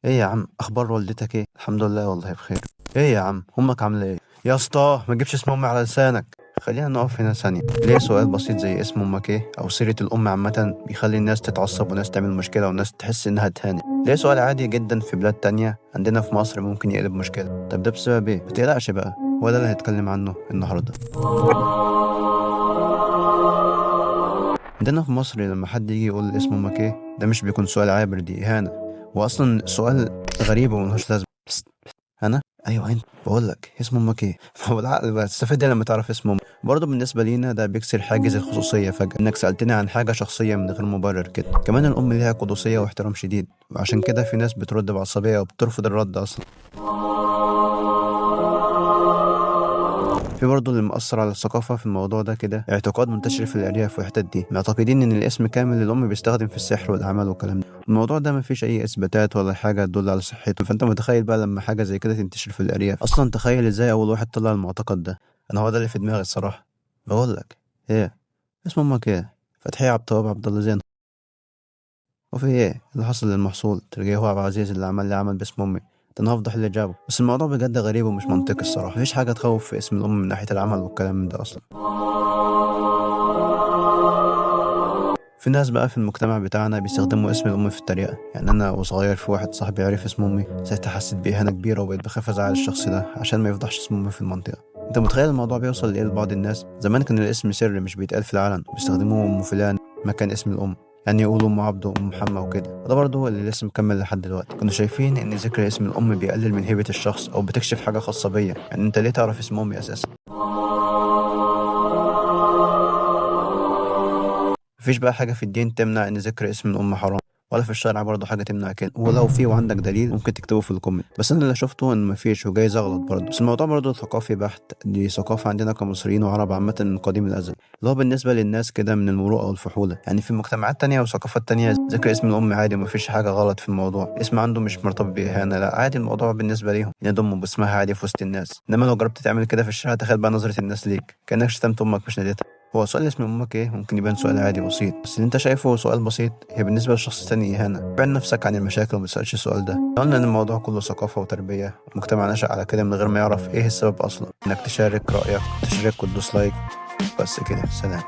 ايه يا عم، اخبار والدتك ايه؟ الحمد لله والله بخير. ايه يا عم، امك عامله ايه؟ يا اسطى ما تجيبش اسم امي على لسانك. خلينا نقف هنا ثانية. ليه سؤال بسيط زي اسم امك ايه او سيره الام عامة بيخلي الناس تتعصب وناس تعمل مشكلة وناس تحس انها اتهانت؟ ليه سؤال عادي جدا في بلاد تانية عندنا في مصر ممكن يقلب مشكلة؟ طب ده بسبب ايه؟ ما تقلقش بقى، هو ده اللي هنتكلم عنه النهارده. عندنا في مصر لما حد يجي يقول اسم امك ايه، ده مش بيكون سؤال عابر، دي اهانه، واصلا سؤال غريب وملهوش لازمه. بس انا ايوه انت بقول لك اسم امك ايه؟ فهو العقل بقى تستفيد إيه لما تعرف اسم امك؟ برضه بالنسبة لينا ده بيكسر حاجز الخصوصية فجاة، انك سالتني عن حاجة شخصية من غير مبرر كده. كمان الام ليها قدسية واحترام شديد، وعشان كده في ناس بترد بعصبيه وبترفض الرد اصلا. في برضه اللي مأثر على الثقافة في الموضوع ده كده اعتقاد منتشر في الأرياف والحتت دي، معتقدين إن الاسم كامل للأم بيستخدم في السحر والأعمال والكلام ده. الموضوع ده مفيش أي إثباتات ولا حاجة تدل على صحته، فأنت متخيل بقى لما حاجة زي كده تنتشر في الأرياف أصلا؟ تخيل إزاي أول واحد طلع المعتقد ده. أنا هو ده اللي في دماغي الصراحة. بقول لك إيه، اسم أمك إيه؟ فتحية عبد التواب عبد الله زين. وفي ايه اللي حصل للمحصول؟ ترجع هو عبد العزيز اللي عمل لي عمل باسم امي، ده انا هفضح اللي جابه. بس الموضوع بجد غريب ومش منطقي الصراحة، مفيش حاجة تخوف في اسم الام من ناحية العمل والكلام ده اصلا. في ناس بقى في المجتمع بتاعنا بيستخدموا اسم الام في التريقه، يعني انا وصغير في واحد صاحبي عرف اسم امي، ساعتها حسيت باهانه كبيرة وبقيت بخاف ازعل الشخص ده عشان ما يفضحش اسم امي في المنطقة. انت متخيل الموضوع بيوصل لايه لبعض الناس؟ زمان كان الاسم سر مش بيتقال في العلن، بيستخدموه ام فلان مكان اسم الام، يعني يقولوا ام عبده وام محمد وكده. وده برضه اللي لسه مكمل لحد دلوقتي. كانوا شايفين ان ذكر اسم الام بيقلل من هيبة الشخص او بتكشف حاجة خاصة بيا، يعني انت ليه تعرف اسم امي اساسا؟ مفيش بقى حاجة في الدين تمنع ان ذكر اسم الام حرام، ولا في الشرع برضه حاجة تمنع كده، ولو في وعندك دليل ممكن تكتبه في ال comment. بس انا اللي شفته ان مفيش، وجايز اغلط برضه، بس الموضوع برضه ثقافي بحت، دي ثقافة عندنا كمصريين وعرب عامة من قديم الازل، اللي هو بالنسبة للناس كده من المروءة والفحوله. يعني في مجتمعات تانية وثقافات تانية ذكر اسم الام عادي ومفيش حاجة غلط في الموضوع، الاسم عنده مش مرتبط باهانه، لا عادي الموضوع بالنسبة ليهم ينادوا باسمها عادي في وسط الناس. انما لو جربت تعمل كده في الشارع تخيل بقى نظره الناس ليك، كانك شتمت امك مش ناديتها. هو سؤال اسم امك ايه ممكن يبان سؤال عادي بسيط، بس اللي انت شايفه سؤال بسيط هي بالنسبة للشخص التاني اهانه. ابعد نفسك عن المشاكل وما تسالش السؤال ده. قلنا ان الموضوع كله ثقافة وتربيه، المجتمع نشأ على كده من غير ما يعرف ايه السبب اصلا. انك تشارك رايك، تشارك وتدوس like. بس كده، سلام.